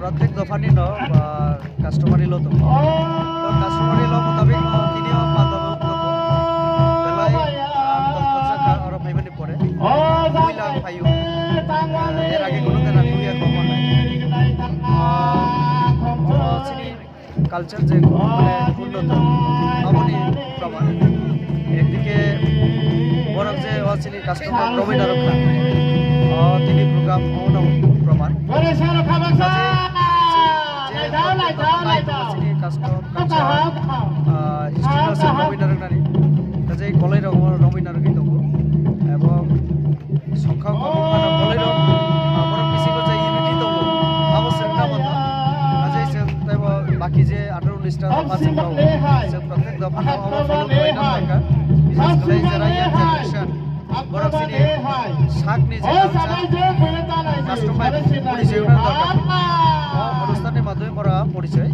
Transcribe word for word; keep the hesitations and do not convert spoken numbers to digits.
Pratek dophani no, ah, customary law tongo. To customary law mutabik no tini o pandano tongo. Belai ang doktorsa kha oro phaimani pore. Puila ang phaio. Ah, er age kono din ang puila khobor nai. Ah, oro chini culture je mane unnoto, aboni proman. Ekdike borok je o chini custom rok romwi narwkha, o tini program obono proman. Chini custom culture, ah, history no se romwi narwknani, kaje kolai rok romwi narwgwi tongo, ebong songkha kwbangma no bolai rok, ah, borok bisingo je unity tongo, abo se wngna bacha. Ajai se teibo baki je atharo unis ta dopha chwng tongo, chwng protek dopha no obo follow khlai na nangkha. Bises khlai jera young generation, borok chini sakni je culture, custom bai porichoi wngna dorkar. O onusthan ni madhyome borok porichoi.